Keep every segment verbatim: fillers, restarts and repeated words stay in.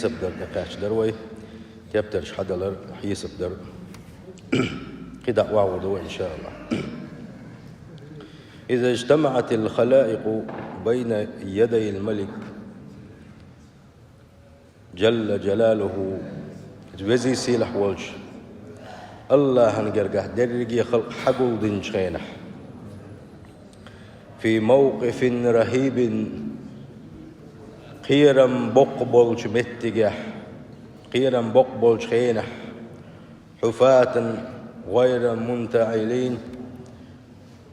Хьисап дар тӀекхаьчдар вай, тептарш хьадалар, хьисап дар. КхидӀа вагӀур ду вай, иншааллахӀ. إذا اجتمعت الخلائق بين يدي الملك جل جلاله, везий сийлахь волчу АллахӀан гергахь дерриге халкъ хьагулдинчу хенахь, في موقف رهيب, кхерам боккха болчу меттигехь, кхерам боккха болчу хенахь, حفاة غير متنعلين,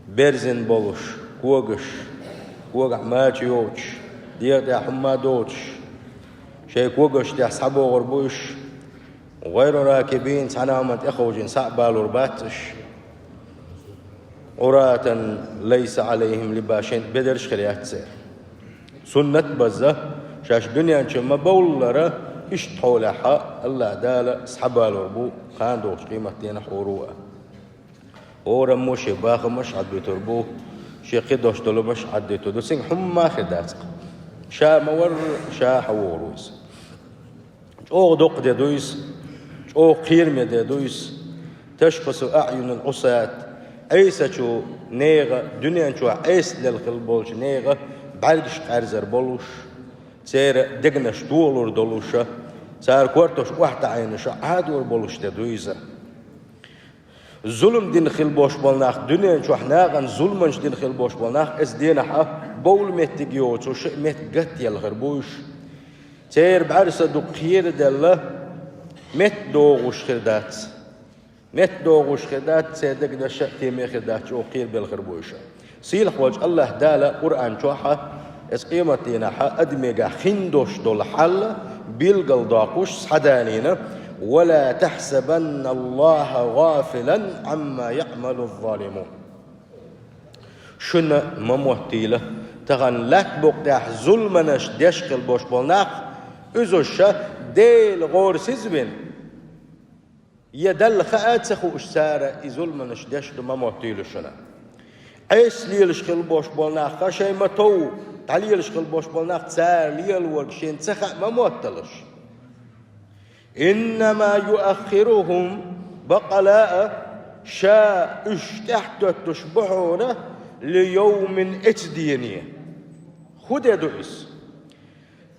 берзина болуш, когаш, когахь мача йоцуш, дегӀа тӀехь хӀумма а доцуш, шайн когаш тӀехь схьабогӀур бу уьш, غير راكبين, цхьана а хӀуманна тӀеховшийна схьа а балор бац уьш. عراة ليس عليهم لباس, шайна бедарш а хир яц церан. Суннат а базза, шаьш дуьнен чу ма-бовллара, иштта хьолехь а АллахӀ Дала схьабалор бу, кхана догӀучу къематдийнахь хӀора а. ХӀораммо шен бахамаш а Ӏадбуьтур бу, шен кхидолуш долу хӀумаш а Ӏадбуьтур ду. Цуьнга хӀумма а хир дац-кх. Ша ма-варра, ша хьавогӀур ву иза. ЧӀогӀа доккха де ду иза, чӀогӀа кхераме де ду иза. تشخص أعين العصاة, Ӏесачу нехан, дуьнен чохь Ӏеса лелла хилла болчу нехан бӀаьргаш къаьрзар болуш, церан дегнаш тохалур долуша, цара кортош охьатаӀийнаша Ӏадор болуш де ду иза. Зулам дина хилла болуш болу нах, дуьнен чохь нахана зуламаш дина хилла болуш болу нах, эцу дийнахь а бовла меттиг йоцуш, шиъ меттиг гатъелла хир бу уьш. Церан бӀаьрса дукха кхераделла, метта догӀуш хир дац. Метта догӀуш хир дац, церан дегнаш а теме хир дац, чӀогӀа кхерабелла хир бу уьш. Сийлахь волчу АллахӀ Дала Къуръан чохь а, эцу къематдийнахь а адамегахь хин долуш долу хьал билгалдоккхуш схьадалийна: «ولا تحسبن الله غافلا عما يعمل الظالمون». Шуна ма моттийла, тахана лаьтта букъ тӀехь зуламанаш деш хилла болуш болу нах, уьзуш ша Дела гӀорасиз вина, я Далла хаа а ца хууш, цара и зуламанаш деш ду ма моттийла шуна. Ӏеса лелаш хилла болуш болу нах, ха шайн ма-тов, дӀалелаш хилла болуш болу нах, цара лелорг шена ца хаьа ма мотталаш. «إنما يؤخرهم», баккъала а, ша уьш тӀаьхьатоьттуш бу хьуна, «ليوم», эцу дене. ХӀун де ду иза?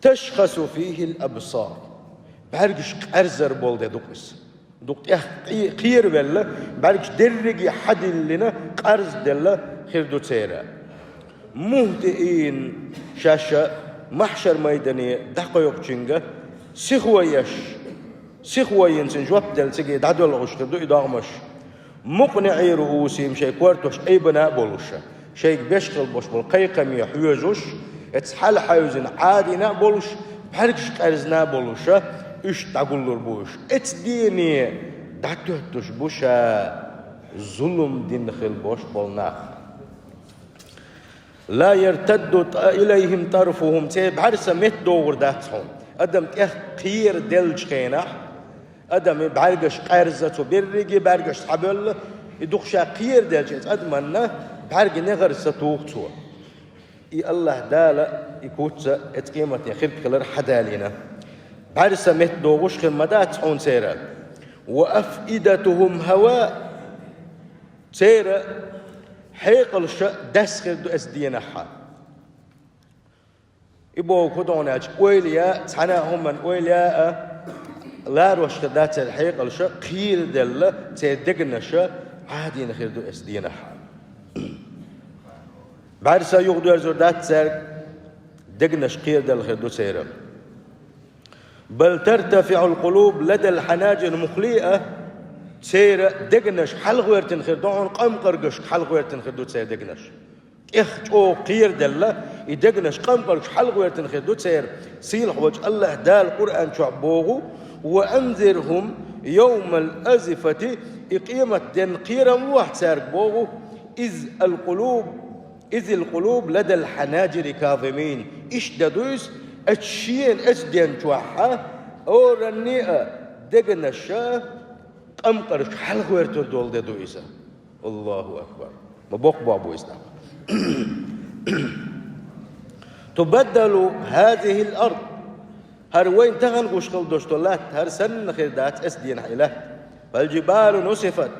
«تشخص فيه الأبصار», бӀаьргаш къаьрзар болу де ду иза. Дукха тӀех кхе-, кхеравелла, бӀаьргаш дерриге хьадиллина, къарзделла хир ду церан. «مهطعين», шаьш а махьшар майдане дӀакхойкхучуьнга сихо еш, сихо йина цуьнан жоп делла цига дӀадоьлхуш хир ду и догӀмаш. «مقنعي رءوسهم», шайн кортош айбина а болуша, шайга беш хилла болуш болу кхайкхаме хьоьжуш, эцу хьалхьевзина Ӏадийна а болуш, бӀаьргаш къаьрзина а болуша, уьш дӀагуллур бу уьш. Эцу дене дӀатоьттуш бу ша зулам дина хилла болуш болу нах. «لا يرتد إليهم طرفهم», церан бӀаьрса метта догӀур дац хьуна. Адам тӀех кхераделлачу хенахь, адаман бӀаьргаш къаьрза, цо берриге бӀаьргаш схьабевлла, и дукха ша кхераделча эцу адамна бӀаьрган негӀар сатуху цо. И АллахӀ Дала и куц а эцу къематдийнахь хир хилар хьадалийна. БӀаьрса метта догӀуш хир ма дац хьуна церан. «وأفئدتهم هواء». Церан хьекъалш а даьсса хир ду эцу дийнахь. И бохург хӀун ду аьлча, ойла ян, цхьана а хӀуманна ойла ян а ларош хир дац церан хьекъалш а, кхераделла церан дегнаш а Ӏадийна хир ду эцу дийнахь. БӀаьрса юхадоьрзур дац цаьрга, дегнаш кхераделла хир ду церан. «بل ترتفع القلوب لدى الحناجر», муххале а, церан дегнаш хьалхавоьртина хир ду хьуна, къамкъаргашка хьалхавоьртина хир ду церан дегнаш. ТӀех чӀогӀа кхераделла, и дегнаш къамкъаргашка хьалхавоьртина хир ду церан. Сийлахь волчу АллахӀ Дала Къуръан чохь боху: «وأنذرهم يوم الآزفة», и къематден кхерам лохьа цаьрга боху, «إذ القلوب إذ القلوب لدى الحناجر كاظمين». Иштта де ду иза, эцу шена эцу ден чохь а, оранне а дегнаш а къамкъаршка хьалхавоьртур долу де ду иза. Аллаху акбар! Ма боккха боху иза тӀаккха. «تبدل هذه الأرض». ХӀара вайна тахана гуш хила долуш долу латта хӀара санна хир дац эцу дийнахь и латта. فالجبال نسفت،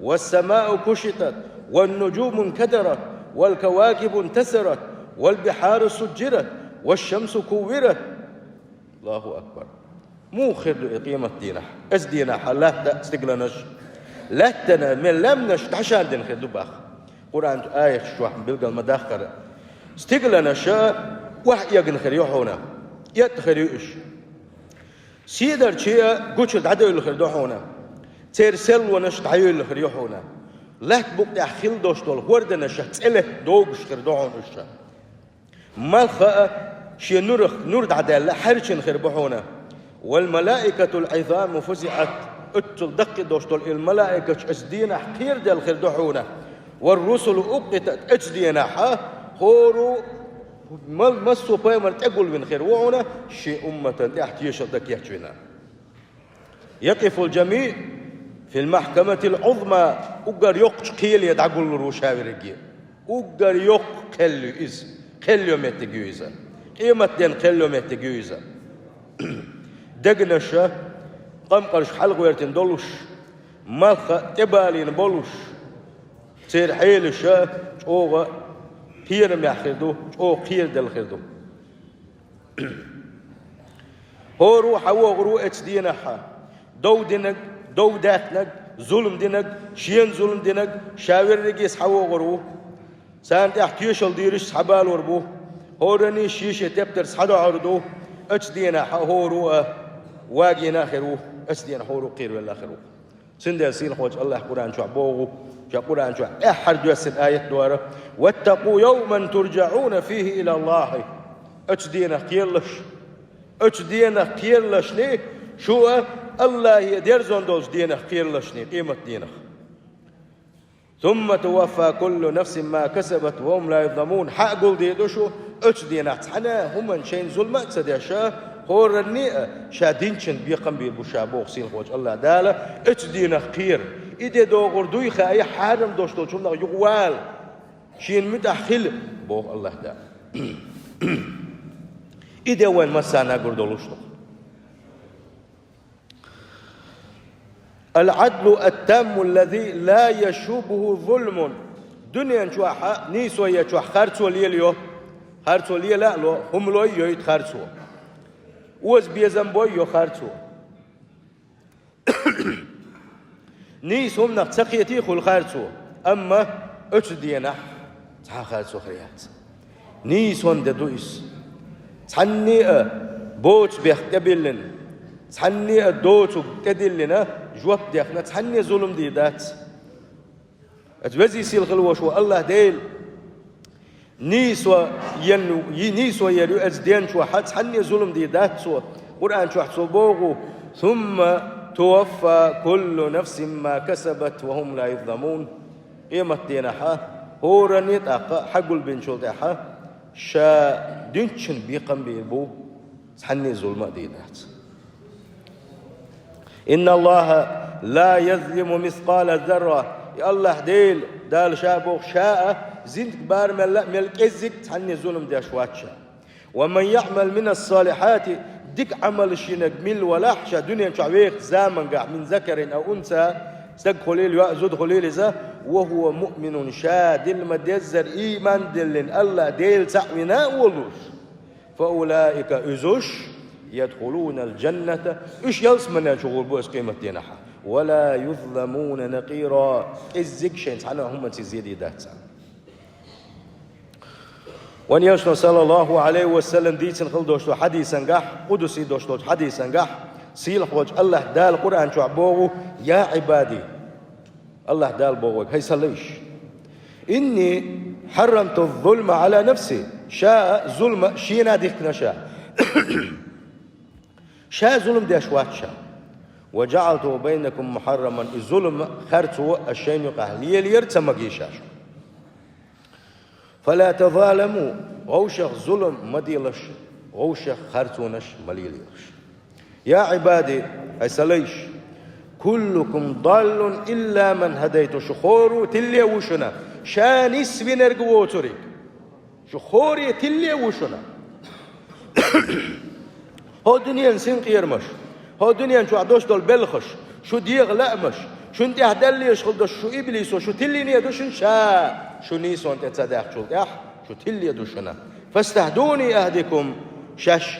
والسماء كشطت، والنجوم انكدرت، والكواكب انتثرت، والبحار سجرت، والشمس كورت. Аллаху акбар! Муха хир ду и къематан дийнахь? Эцу дийнахь латта а, стигланаш а, лаьттана мел лаьмнаш дӀашандина хир ду боху Къуръан аяташ чохь билгал ма-даккхара. Стигланаш а охьаэгна хир ю хьуна, эттӀа хир ю уьш. Седарчий а гучу дӀадевлла хир ду хьуна, церан серлонаш дӀайевлла хир ю хьуна. Латта букъа тӀехь хила долуш долу хӀорданаш а цӀе летта догуш хир ду хьуна уьш. Малх а шен нурах нур дӀадаьлла хьаьрчина хир бу хьуна. والملائكة العظام فزعت. Оццул даккхий долуш долу и малаикаш эцу дийнахь кхераделла хир ду хьуна. والرسل أقتت. Эцу дийнахь а хӀора а ма-, массо а пайхамар тӀегулвина хир ву хьуна, шен умматана тӀехь тешал дан кечвина. يقف الجميع في المحكمة العظمى. Уггар йоккхачу кхеле дӀагуллур ву ша верриге. Уггар йоккха кхел ю иза, кхел йо меттиг ю иза. Къематден кхел йо меттиг ю иза. Дегнаш а къамкъарш хьалагӀоьртина долуш, малх а тӀебалийна болуш, церан хьелаш а чӀогӀа кхерамехь хир ду, чӀогӀа кхераделла хир ду. ХӀора а хьавогӀур ву эцу дийнахь а, дов динарг, дов даьккхинарг, зулам динарг, шена зулам динарг, ша верриге схьавогӀур ву. Царна тӀехь тешал дийраш схьабалор бу. ХӀоранний шен-шен тептар схьадохьур ду. Эцу дийнахь а хӀора а вагийна а хир ву, эцу дийнахь хӀора а кхеравелла а хир ву. Цундела Сийлахьчу Аллахь Къуръан чохь боху, ша Къуръан чохь эххьара доьссина аят дора: واتقوا يوما ترجعون فيه إلى الله. Оцу денах кхералаш, оцу денах кхералашний, шу а Аллахье дерзон долчу денах кхералашний, къемат денах. ثم توفى كل نفس ما كسبت وهم لا يظلمون. Хьа а гулдийр ду шу, оцу денах цхьана а хӀуманна шайна зулма а ца деш, хӀоранний а ша динчун бекхам бийр бу ша боху Сийлахьчу Аллахь Дала, оцу денах кхера. И де догӀур дуй хаьий, хьарам долуш долчу хӀуманах юхавала. Шена муьтӀахь хила, боху Аллахь Дала. И де вайн массарна а гур долуш ду. العدل التام الذي لا يشوبه ظلم. Дуьнен чохь а нийсо ечохь харцо лелайо. Харцо лела а ло, хӀума лой йойту харцо. Оза безам бой йо харцо. Нийса хӀуманах ца кхетий хуьлу харцо, амма оцу денахь цхьа а харцо хир яц. Нийса хӀунда ду иза? Цхьанне а боцу бехк тӀебиллина, цхьанне а доцург тӀедиллина, жоп дехна, цхьанне а зулам дийр дац. Аса везий сийлахь хила волуш ву Аллахь Дела. Нийсо ен-, йи-, нийсо ер ю оцу ден чохь а, цхьанне а зулам дийр дац цо. Къуръан чохь цо боху: ثم توفى كل نفس ما كسبت وهم لا يظلمون. Къемат денахь а, хӀоранний тӀаккха а хьагулбинчул тӀаьхьа, ша динчун бекхам бийр бу, цхьанне а зулма а дийр дац. إن الله لا يظلم مثقال ذرة. И Аллахь Дела, Дала ша боху, ша а зинтк барамелла а мел кӀеззиг цхьанне а зулам деш вац ша. ومن يعمل من الصالحات, дика Ӏамалш йинарг милла валахь, ша дуьнен чохь вехачу замангахь, من ذكر أو أنثى, стаг хуьлийла, йоӀ, зуда хуьлийла иза, وهو مؤمن, ша дилла ма-деззара ийман диллина, Аллахь Дела цхьаъ вина а волуш, فأولئك, уьш, يدخلون الجنة, уьш ялсамане чу гӀур бу аса къемат денахь а, ولا يظلمون نقيرا, кӀеззиг шайна цхьана а хӀуманца зе дийр дац царна. Вайн Элчано, саллаллаху Ӏалайхи ва саллам, дийцина хила долуш долчу хьадисангахь, къудси долуш долчу хьадисангахь, Сийлахьчу Аллахь Дала Къуръан чохь боху: يا عبادي, Аллахь Дала боху вайга: хӀай сан лайш, إني حرمت الظلم على نفسي, ша а зулма шена а дихкина ша. Ша зулам деш вац ша. وجعلته بينكم محرما, и зулам, харцо аса шайна юкъахь лелийра, ца магийша шу. فلا تظالموا, вовшах зулам ма делаш, вовшах харцонаш ма лелайалаш. يا عبادي, хӀай сан лайш, كلكم ضال إلا من هديت, шу хӀора а тилла ву шуна, ша нисвинарг воцург. Шу хӀора а тилла ву шуна. ХӀо дуьненан синкъерамаш, хӀо дуьнен чохь долуш долу белхаш, шун дегӀан лаамаш, шуна тӀехь даллеш хила долуш шу иблисо, шу тиллине ду шуна ша, шу нийсонан тӀе ца даьхначул тӀаьхьа, шу тилле ду шуна. «Фастахдуни ахдикум», шаьш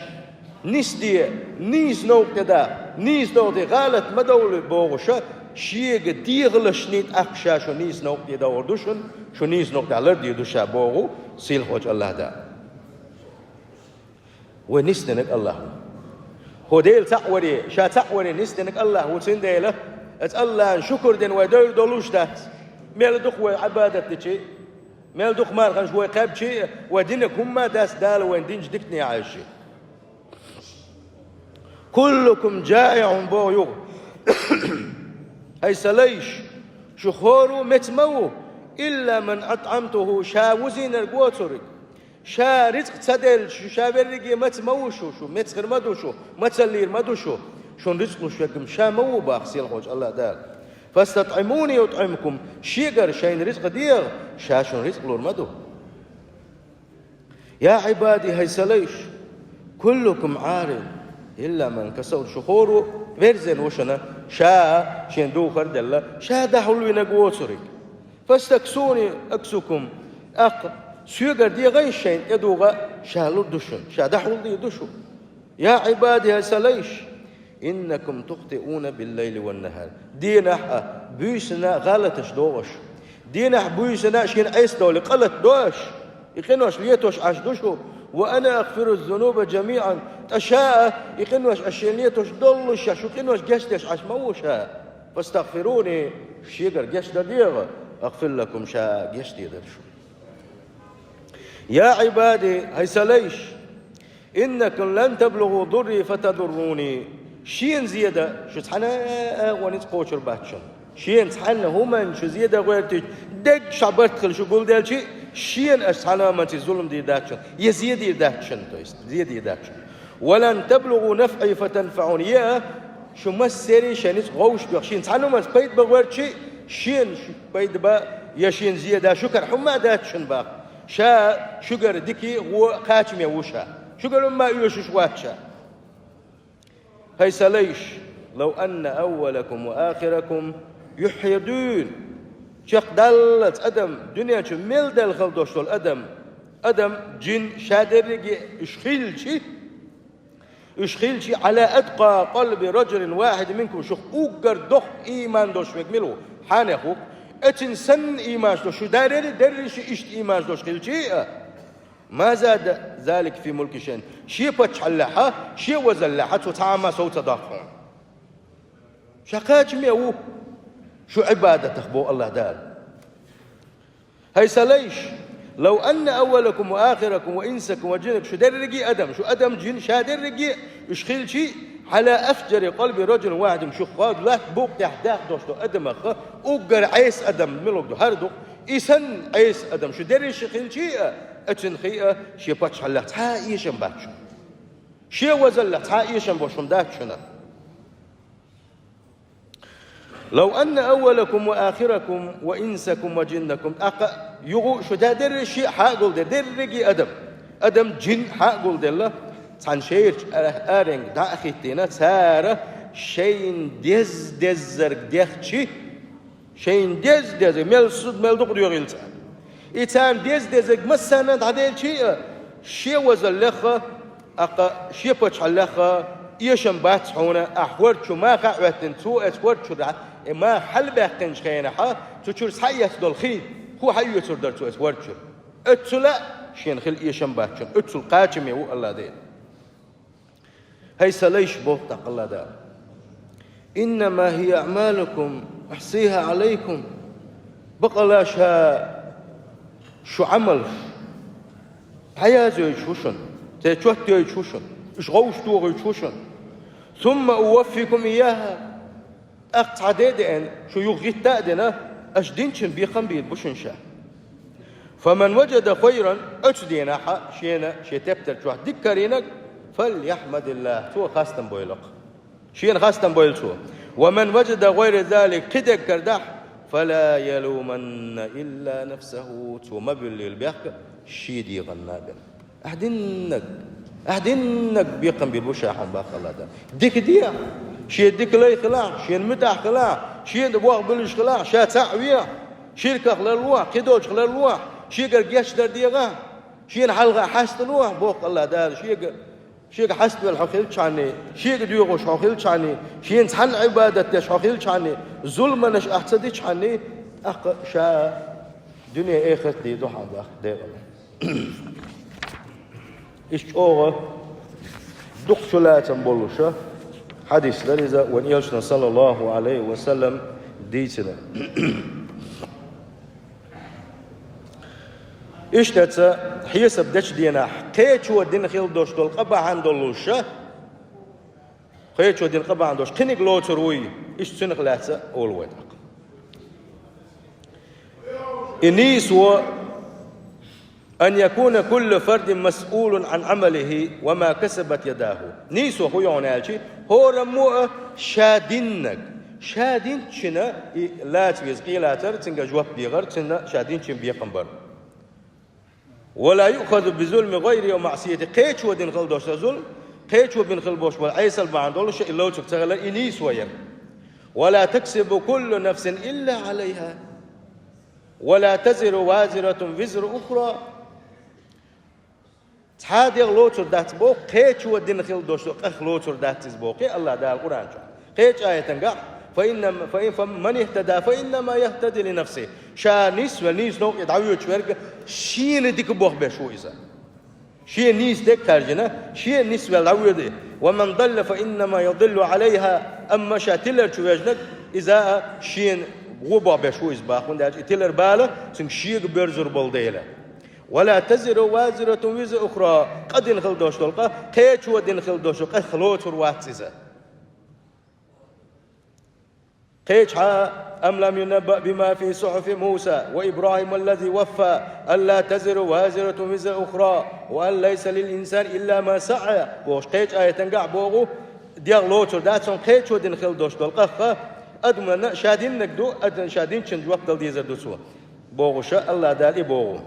нисде, нийса новкъа тӀе да, нийса новкъа тӀе гӀалат ма довлий бохуша, шега дегӀалашний тӀаккха ша шу нийса новкъа тӀе довр ду шуна, шу нийса новкъа тӀе лардийр ду ша боху сийлахьчу АллахӀ Дала. Вай нисдинарг АллахӀ ву. ХӀо Дела цхьаъ варе, ша цхьаъ варе нисдинарг АллахӀ ву, цундела аса АллахӀан шукур дина вай девр долуш дац. Мел дукха вай Ӏибадат дичи, мел дукха марханаш вай кхаьбчи, вай динарг хӀумма а дац Дала вайн динчу дикане хьаьжчи. «Куллукум жаиӀун», боху юха. ХӀай сан лайш, шу хӀора а меца ма ву, «илла ман атӀамтуху», ша вузийнарг воцург. Ша рицкъ ца делча, шу ша верриге маца ма ву шу, шу мецхир ма ду шу, мацаллийр ма ду шу. Шун рицкъ луш верг-м ша ма ву баха сийлахьчу АллахӀ Дала. «ФастатӀимуни утӀӀимкум», шегара шайна рицкъ дегӀа, ша шун рицкъ лур ма ду. «Я Ӏибади», хӀай сан лайш, «куллукум Ӏарин, илла ман касавту», шу хӀора а верзина ву шуна, ша шен духар а делла, ша дӀахьулвинарг воцург. «Фастаксуни аксукум», тӀаккха соьгара дегӀайша шайна тӀедугӀа, ша лур ду шуна, ша дӀахьулдийр ду шу. «Я Ӏибади», хӀай сан лайш, «иннакум тухтиуна биллайли ваннахӀар». Дийнахь а, буьйсанна а гӀалаташ доху аша. Дийнахь а, буьйсанна а шена Ӏеса долу къа латадо аша. И къинош летош Ӏаш ду шу. «Ва ана агъфиру зунуба жамиӀан». ТӀаккха ша а, и къинош аша шена летош доллушехь, шу къинош гечдеш Ӏаш ма ву ша. «Фастагъфируни», шегара гечдар дегӀа, «агъфир лакум», ша гечдийр дара шу. «Я Ӏибади», хӀай сан лайш, «иннакум лан таблугӀу дурри фатадурруни». Шена зен дан шу цхьана а агӀонца кхочур бац шуна. Шена цхьанна хӀуманна шу зен дан гӀоьртича, деггара барт хила шу гулделчи, шена аша цхьана а хӀуманца зулам дийр дац шуна, я зен дийр дац шуна, то есть, зен дийр дац шуна. «Ва лан таблугӀу нафӀи фатанфаӀуни», я шу массерий шайн ницкъ вовшах доьху, шена цхьана а хӀуманца пайда бан гӀоьртичи, шена шу пайда бан, я шена зен дан шуьгара хӀумма а дац шуна баха. Ша шуьгара дика а, вон а кхачаме ву ша. Шуьгара хӀумма а оьшуш вац ша. ХӀай сан лайш, «лав анна аввалакум ва ахиракум», юьххьера дуьйна чекхдаллалц адам, дуьнен чу мел даьлла хала долуш долу адам, адам, жин, ша дерриге а уьш хилчи, уьш хилчи, «Ӏала аткъа къалби раджулин вахьидин минкум», шух уггар доккха ийман долуш верг мила ву, хьенех ву, оцу санна ийманаш долуш, шу дарери дерриш а иштта ийманаш долуш хилчи а, «ма зада залика фи мулки шайъан», шен паччахьаллехь а, шен возаллехь а цо цхьа а хӀума сов ца доккху хьуна. Ша кхачаме ву шу Ӏибадатах, боху АллахӀ Дала. ХӀай сан лайш, «лав анна аввалакум ва ахиракум ва инсакум ва жиннакум», шу дерриге а адам, шу адам, жин, ша дерриге а уьш хилчи, «Ӏала афжари къалби раджулин вахьидин», шух хьода латта букъ тӀехь дахдош долу адамах а уггар Ӏеса адам мила ду, хӀара ду, и санна Ӏеса адам шу дерриш а хилчи а, оцунна хи а, шен паччахьаллехь цхьа а эшам бац шуна. Шен возаллехь цхьа а эшам бо шуна дац шуна. «Лав анна аввалакум ва ахиракум ва инсакум ва жиннакум», тӀаккха юха шу даь дерриш а хьа а гулделла, дерриге а адам, адам, жин хьа а гулделла, цхьана шерачу а-, аренга дӀа а хӀиттийна, цара шайна дез-деззарг дехчи, шайна дез-деззарг, мел суд, мел дукха доьгӀийла цара. И царна дез-деззарг массарна а дӀаделчи а, шен возаллех а, тӀаккха шен паччахьаллех а эшам бац хьуна, ахь хӀорда чу маха а хӀоьттина, цо оцу хӀорда чуьра, и маха хьалабаьккхинчу хенахь а, цу чуьра схьаэцна долу хи, хӀу схьаоьцур дара цо оцу хӀорда чуьра. Оццул а шена хила эшам бац шуна, оццул кхачаме ву АллахӀ Дела. ХӀай сан лайш, боху тӀаккха АллахӀ Дала. «Иннама хӀия аъмалукум ахьсиха Ӏалайкум». Бакъалла ша шу Ӏамалш хьаязйойтуш ву шуна, церан чот йойтуш ву шуна, уьш гӀовттохуьйтуш ву шуна. «Сумма уваффикум ийяха». ТӀаккха цхьа де а деана, шу юха гӀитта а дина, аша динчун бекхам бийр бу шуна ша. «Фаман важада хайран», оцу денахь а шена шен тептар чохь дика карийнарг, «фальяхьмадиллахь», цо хастам бойла-кх. Шена хастам бойла цо. «Ва ман важада гӀайра залик», кхин дерг карадахь, «фала ялуманна илла нафсаху», цо ма буьллийла бехк шен дегӀанна а бен. Ахь диннарг, Ахь диннаг бекхам бийр бу ша хьуна баккъалла дан. Дика де, шен дика лай хилахь, шен муьтӀахь хилахь, шен тӀа бохбуьллуш хилахь, ша цхьаъ ве, ширках ларло, кхидолчух ларло, шегара гечдар дегӀа, шена хьалха хьаста ло, боккъалла Дала, шега, шега хьаставелла хьо хилчхьанний, шега доьгӀуш хьо хилчхьанний, шена цхьанна Ӏибадат деш хьо хилчхьанний, зуламаш ахь ца дичхьанний, тӀаккха ша дуьне-эхарт дийр ду хьуна баккха декъала. Иштта чӀогӀа дукха чулацам болуша хьадис дара иза, вайн Элчано, саллаллаху Ӏалайхи ва саллам, дийцина. Иштта ца хьесап дечу дийнахь, кхечо дина хила долуш долу къа бахьана долуша, кхечо дина къа бахьана долуш кхиниг лоцур вуй, иштта цуьнах лаьцна олу вай тӀаккха. И нийсо, «أن يكون كل فرد مسؤول عن عمله وما كسبت يداه». Нийсо хӀун ю аьлча, хӀораммо а ша диннаг, ша динчина и лаца веза къелацар, цуьнга жоп дехар, цуьнан ша динчин бекхам бар. «ولا يؤخذ بظلم غيره ومعصيته». Кхечо дина хила долуш сан зулам, кхечо бина хила болуш болу Ӏесал бахьана долуш и лоцург ца хилар, и нийсо яра. «ولا تكسب كل نفس إلا عليها». «ولا تزر وازرة وزر أخرى». Цхьа дегӀ лоцур дац боху, кхечо дина хила долуш ду, къах лоцур дац иза боху, кхин Аллах Дала Къуръан чохь. Кхечу аятангахь: «فإنما، فإن، فمن اهتدى فإنما يهتدي لنفسه». Ша нисве, нийса новкъе дӀавоьдуш верг, шена дика бохбеш ву иза. Шен нийса дерг хаьржина, шен нисвелла дӀавоьду. «ومن ضل فإنما يضل عليها». Амма ша тилар чу вежнарг, иза а шена вон бохбеш ву иза боху, хӀунда аьлча и тилар бала цуьнга шега боьрзур болу дела. «ولا تزر وازرة وزر أخرى». Къа дина хила долуш долу къа, кхечо дина хила долуш долу къах лоцур вац иза. Кхечахьа: «أم لم ينبأ بما في صحف موسى وإبراهيم الذي وفى ألا تزر وازرة وزر أخرى وأن ليس للإنسان إلا ما سعى». Бохуш кхечу аятангахь боху, дегӀ лоцур дац, цунна кхечо дина хила долуш долу къах, адамна ша диннаг ду, адам ша динчун жоп дала дезар ду цо. Бохуша Аллах Дала и боху.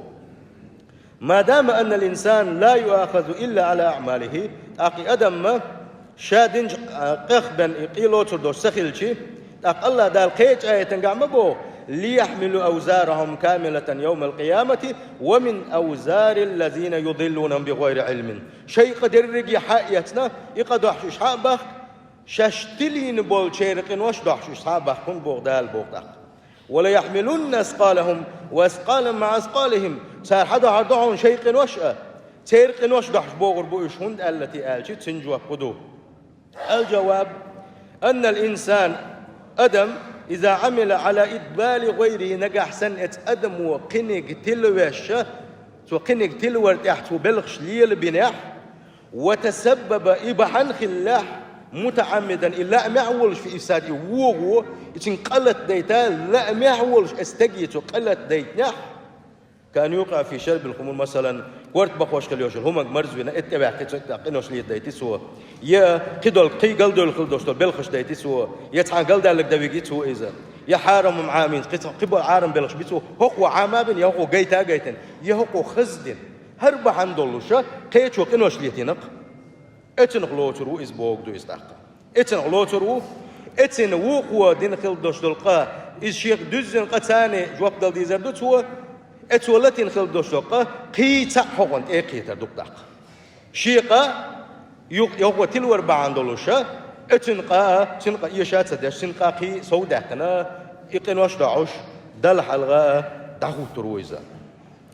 «ما دام أن الإنسان لا يؤاخذ إلا على أعماله». ТӀаккха и адамма ша динчу, а, къах бен и къа лоцур долуш ца хилчи, тӀаккха Аллах Дала кхечу аятангахь ма боху: «ليحملوا أوزارهم كاملة يوم القيامة ومن أوزار الذين يضلونهم بغير علم». Шайн къа дерриге хьа а эцна, и къа дохьуш уьш хьа а бахка, шаьш тилийна болчеран къинош дохьуш уьш хьа а бахка, хӀунда боху Дала боху тӀаккха. «وليحملن أثقالهم وأثقالا مع أثقالهم». Цара хьа дохьур ду хьуна шайн къинош а, церан къинош дохьуш богӀур бу уьш, хӀунда аьлла те аьлча, цуьнан жоп хӀун ду? الجواب أن الإنسان, адам, إذا عمل على إضلال غيره, нагахь санна эцу адамо кхиниг тилавеш, цо кхиниг тилавар тӀехь цо белхаш лелабинехь, «وتسبب», и бахьана хиллехь, «متعمدا», и лаамехь волуш, «في إفساد», и вогӀо, и цуьнга къа латадайта, лаамехь волуш, и стаге цо къа латадайтинехь, «كأن يوقع في شرب الخمر», масалан, корта бахош хила йолуш йолу хӀуманга марзвина, эт тӀеваьккхи, цо тӀе къинош летадайти цо, я кхидолу кхин галдевлла хила долуш долу белхаш дайти цо, я цхьана галдаьлларг дан виги цо иза, я хьарам хӀума Ӏамийна, кхин цхьа кхиболу Ӏарам белхаш би цо, хӀокхо Ӏама а бина, я хӀокхо гайта а гайтина, я хӀокхо хаза дина. ХӀара бахьана долуша кхечо къинош летийнакх. Эцунах лоцур ву иза богу ду иза тӀаккха. Эцунах лоцур ву, эцина вукхо дина хила долуш долу къа, иза шех дуьззина къа царний жоп дала дезар ду цо, эцо латийна хила долуш долу къа, кхин цхьаъ хӀокхунна тӀе а кхетар ду тӀаккха. Шен къа, юх-, юхо тилвар бахьана долуша, эцун къа, цуьнан къа эша а ца деш, цуьнан къа кхин сов даьккхина, и къинош дохьуш, Далла хьалха дӀахӀуттур ву иза.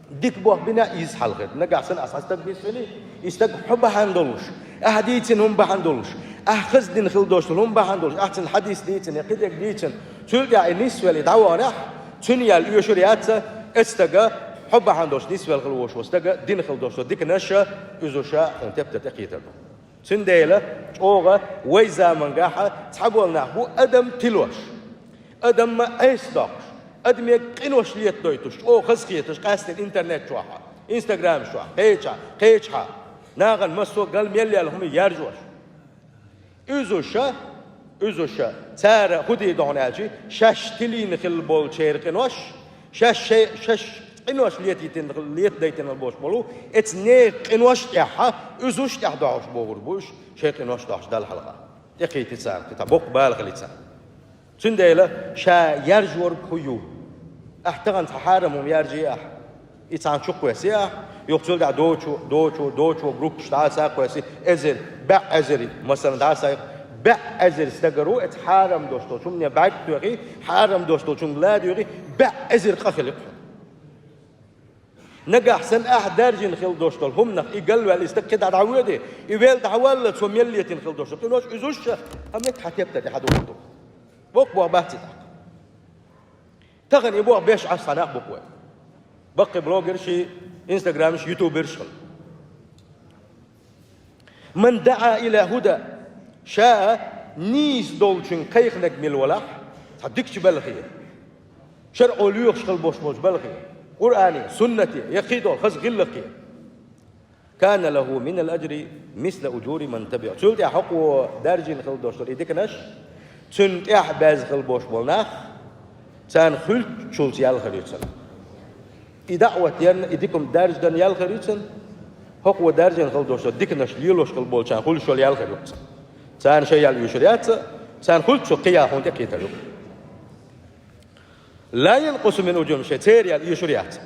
Дика бохбина иза хьалхара. Нагахь санна аса стаг висвелий, и стаг хьо бахьана долуш, ахьа дийцина хӀума бахьана долуш, ахьа хаза дина хила долуш долу хӀума бахьана долуш, ахьа цуьнан хьадис дийцина, я кхидерг дийцина, цуьнан тӀехь и нисвелла и дӀаваханехь, цуьнан ял оьшур яц, эцу стага хьо бахьана долуш нисвелла хила волуш волу стага дина хила долуш долу диканаш а, уьзуш а хьуна тептар тӀе кхетар ду. Цундела чӀогӀа вай замангахьа цхьаболу нах бу адам тилош, адамма Ӏеса доккхуш, адамега къинош летадойтуш, чӀогӀа хазахеташ, къаьсттина интернет чохь а, инстаграмаш чохь а, кхечахь, кхечахьа, нахана массо а гал мел яьлла хӀума яржош. Уьзуша, уьзуша, цара хӀун дийр ду хьуна аьлчи, шаьш тилийна хилла болчеран къинош, шаьш шай-, шаьш Къинош летийтина, летадайтина болуш болу, эцу нехан къинош тӀехь, уьзуш тӀехь дохьуш богӀур бу уьш, шайн къинош дохьуш Далла хьалха. ТӀекхийти цара, кхин цхьа боккха бала хили цара. Цундела ша яржорг хӀун ю? Ахь тахана цхьа хьарам хӀума яржий ахь? И цхьаьна чу кхоьссий ахь? Юха цул тӀаьхьа дочо, дочо, дочо группаш дӀа а ца кхоьссий, эзар, бӀе эзар, масалан, дӀа а ца, бӀе эзар стагара ву, эца хьарам долуш долчу хӀумане бӀаьрг тоьхий, хьарам долуш долчуьнга ладоьгӀий, бӀе эзар къа хили кху. Нагахь санна ахь даьржина хила долуш долу хӀуманах и галваьлла и стаг кхидӀа дӀавоьдий, и вел дӀавалла цо мел летина хила долуш долу къинош уьзуш а, хьан меттахь тептар тӀе хьадугӀур ду. Боккха боху бац и тӀаккха. Тахана и боху беш Ӏаш цхьа нах бу-кх вай. Баккхий блогерш, инстаграмерш, ютуберш хила. «Ман даӀа иля хӀуда», ша нийса долчуьнга кхайкхинарг мила валахь, цхьа дикачу балхе, шарӀо лоьхуш хила болуш болчу балхе, Къуръане, суннате, я кхидолу хаза гӀиллакхе, «кана лахӀу минал ажри мисла ужури ман табиӀа». Цул тӀаьхьа хӀокхо даьржина хила долуш долу и диканаш, цуьнан тӀехь баьзна хила болуш болу нах, царна хуьлуччулц ял хир ю цунна. И даӀват ярна, и дика хӀума даьржина ял хир ю цунна, хӀокхо даьржина хила долуш долу диканаш лелош хила болчарна хуьлуш йолу ял хир ю цунна. Царна шайн ял оьшур яц, царна хуьлуччул кхин ял хьуна тӀекхетар ю. «Ла янкъусу мин ужурихӀим шай», церан ял оьшур яц.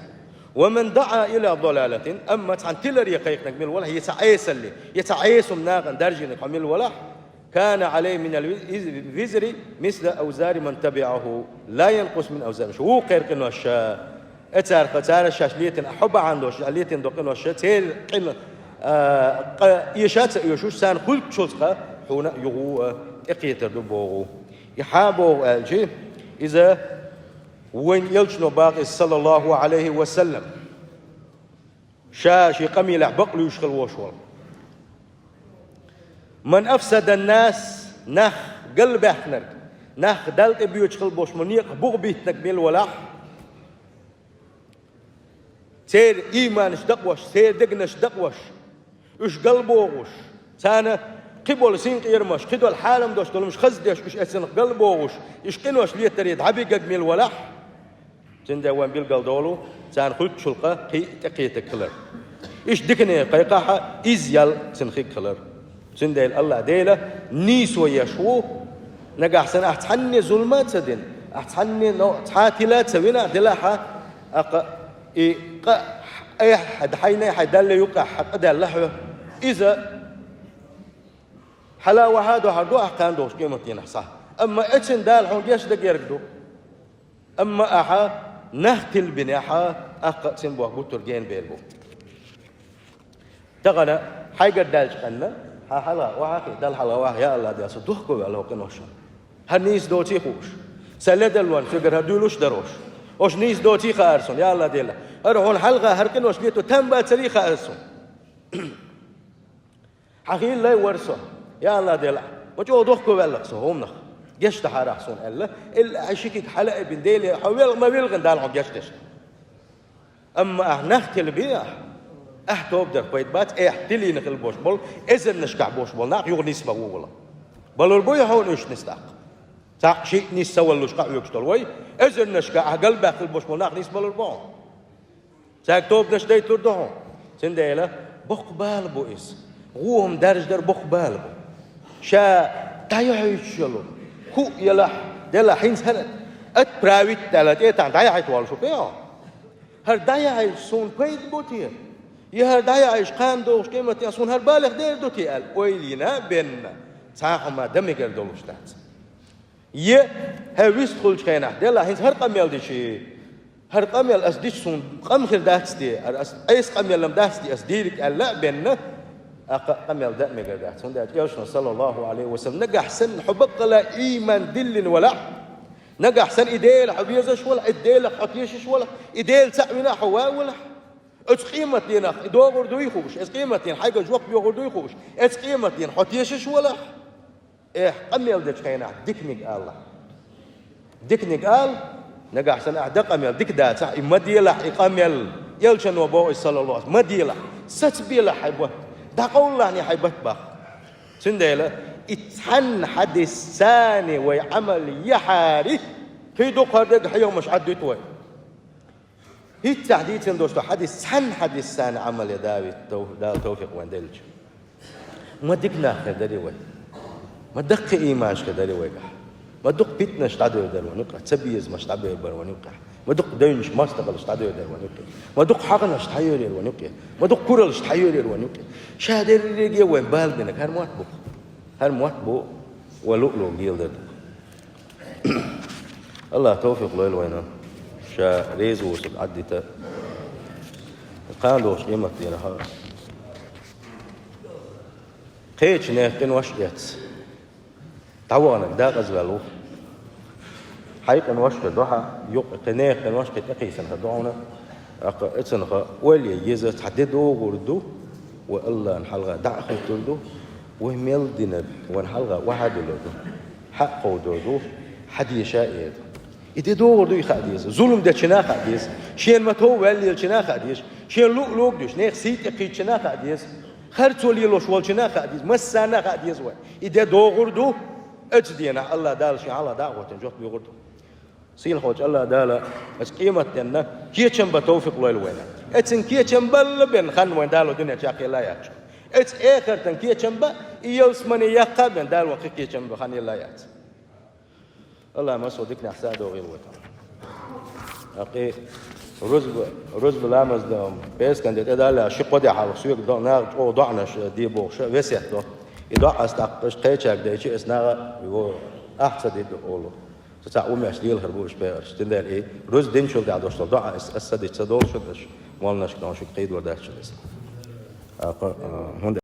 «Ва ман даӀа иля далалатин», амма цхьана тиларе кхайкхинарг мила валахь, я цхьа Ӏесалле, я цхьа Ӏеса хӀума нахана даьржинарг хьо мила валахь, «кана Ӏалайхи минал виз-, визри мисла авзари ман табиӀахӀу, ла янкъусу мин авзарихӀим шай». Вукхеран къинош, э, цара, цара шаьш летина, хьо бахьана долуш, летина долу къинош, церан къина, а, къа эша а ца оьшуш, царна хуьлуччулц кха хьуна а юха, а, тӀекхетар ду боху. И хьан боху аьлча, иза вайн элчано боху иза, саллаллахӀу Ӏалайхи ва саллам. Ша шен къамелехь бакълуьйш хила волуш волу. «Ман афсадан нас», нах галбаьхнарг, нах Далла тӀе боьдуш хила болуш ма некъах буха биттинарг мила валахь, церан ийманаш дакъош, церан дегнаш дакъош, уьш галбохуш, царна кхиболу синкъерамаш, кхидолу хьарам долуш долу хӀумаш хаза деш, уьш эцнах галбохуш, уьш къинош летаре дӀабигаг мила валахь, цундела вайн билгал долу, царна хуьлуччул кха кхин а тӀекхетаг хилар. Иштта дикане кхайкхахьа, иза ял цуьнан хиг хилар. Цундела АллахӀ Дела нийсо еш ву, нагахь санна ахь цхьанне зулма а ца дина, ахь цхьанне но-, цхьа а тила а ца вина ахь делахьа, аккха и къа, айхьа, хьайна, хьайн Далла юккъехь хьан къа даьлла хьо. Иза хьала вахьа а дохьур ду ахь кхана долчу къематдийнахь схьа. Амма эцна Дала хьуна гечдан герга ду. Амма ахьа нах тилбинехьа, аккха а цуьнан боху гуттар гена бер бу. Тахана хьайгара даьллачу къанна, хьан хьалха охьахи, Далла хьалха охьа, я АллахӀ Дела, со дохко ваьлла хӀокху къиношна. ХӀара нийса доций хууш. Сан ледаллонна соьгара хӀара дуьйлуш а дарош. Ош нийса доций хаьара суна, я АллахӀ Дела. ХӀара хьуна хьалха хӀара къинош лето там бацарий хаьара суна. Хьан хийла лай вара со, я АллахӀ Дела, ма чӀогӀа дохко ваьллакх со хӀуманах. Гечдахьара ахь суна аьлла, илла ахьа ши киг хьала а бина, Деле, хьо велха ма вилхина Дала хьуна гечдеш. Амма ахь нах тилбе ахь, ахь тоба дарх пайда бац, ахь тилийна хила болуш болу, эзарнашкахь болуш болу нах юха нисбан ву вала. Балур буй хьуна уьш нисдаккха? Цхьаъ шиъ нис ца валлуш къахьоьгуш долу вай, эзарнашкахь ахь галбаьхна хила болуш болу нах нисбалур бу хьуна. Цаьрга тобанаш дайталур ду хьуна. Цундела боккха бала бу иза. ГӀо хӀума даьржадар боккха бала бу. Ша дӀаяхьуьйтуш йолу, хӀуъ елахь, делахь хӀинца хӀара отправить даьлла тӀе тахьа дӀаяхьийта воллуш ву кхин а. ХӀара дӀаяхьийча суна пайда бу те? Я хӀара дӀаяхьийча кхана догӀуш къематдийнахь суна хӀара балех дер ду те аьлла, ойла йина а бенна, цхьа а хӀума дан мегар долуш дац. Я хӀара вистхуьлучу хенахь, делахь хӀинца хӀара къамел дичий? ХӀара къамел ас дича суна къам хир дац те, хӀара ас Ӏеса къамел-м дац те ас дийриг аьлла а бенна, аккха къамел дан а мегар дац. ХӀунда аьлча Элчано, саллаллахӀу Ӏалайхи ва саллам, нагахь санна хьо баккъала ийман диллина валахь, нагахь санна и Дела хьо везаш валахь, и Делах хьо тешаш валахь, и Дела цхьаъ вина хьо ван валахь, оцу къематдийнахь и догӀур дуй хууш, оцу къематдийнахь хьайга жоп йохур дуй хууш, оцу къематдийнахь хьо тешаш валахь, Эх, къамел дечу хенахь диканиг ала. Диканиг ала, нагахь санна ахь дан къамел дика дацахь, и ма делахь и къамел, Элчано боху иза, саллаллахӀу Ӏалайхи ва саллам, ма делахь, сацабелахь хьайн бат, дӀакъовлалахьний хьайн бат баккха. Цундела и цхьанна хьадисца вай Ӏамал яхьари, кхин дукха хӀара дерг хьехамаш Ӏаддуьту вай. ХӀинццехь дийцина долуш ду хьадис, цхьана хьадисана Ӏамал ян Дала тов-, Дала товфикъ вайн делча. Ма дика нах хир дарий вай? Ма даккхий ийманаш хир дарий вайгахь? Ма дукха питанаш дӀадоьрдара вайн юкъахь, цабезамаш дӀабоьрбара вайн юкъахь? Ма дукха девнаш, мостагӀалаш дӀадоьрдара вайн юкъе? Ма дукха хьагӀанаш дӀайоьрера вайн юкъе? Ма дукха кураллаш дӀайоьрера вайн юкъе? Ша дерриге а вайн бала бинарг хӀара мотт бу-кх. ХӀара мотт бу вай луъ-луъург леладар ду. АллахӀа товфикъ лойла вайна, Ша реза воцург Ӏаддита. Кхана долуш къематдийнахь кхечу нехан къинош а эцна дӀаваханарг декъаза ваьлла ву. Хьайн къинош хир ду хьан, юкъа кхин нехан къинош кхин тӀекхийсина хир ду хьуна. ТӀаккха оцунах ойла ян еза, цхьа де догӀур ду, вай АллахӀна хьалха дӀа а хӀиттор ду, вай мел динарг вайна хьалха охьа а дуьллур ду, хьа а кховдор ду, хьан деша а эр ду. И де догӀур ду, и хаа деза. Зулам дечунна а хаа деза. Шена ма-тов ваьлла лелачунна а хаа деза. Шена луъ-луъург дуьйцуш, нехан сий тӀекхийдачунна а хаа деза. Харцо лелош волчунна а хаа деза. Массарна а хаа деза вай. И де догӀур ду, оцу дийнахь АллахӀ Дала шен хьалха дӀа а хӀоттийна жоп лоьхур ду. Сийлахьчу АллахӀ Дала оцу къематдийнна кечам бан товфикъ лойла вайна. Оцун кечам балла бен хан вайн Дала дуьнен чу кхелла а яц. Оцу эхартан кечам бан, и ялсамане яккха а бен Дала вайн кхин кечам бан хан елла а яц. АллахӀа массо а диканехь сов догӀийла вай. ТӀаккха и рузба, рузба ламаз дан, пӀераскан де тӀедаллехь, ши-кхо де хьалха соьга до-, наха чӀогӀа доӀанаш де бохуш весет до. И доӀа ас тӀаккха аша кхечаьрга дайча, ас наха йо, ахь ца дитта олу. Цу цхьаъ ву меш лелахар бу уьш пхеарш. Цундела и рузба динчул тӀаьхьа долуш долу доӀа ас, ас ца дитта ца долуш ду аша, молланашка дан шуьга кхийдор дац шу деза. ТӀаккха, а, хӀунда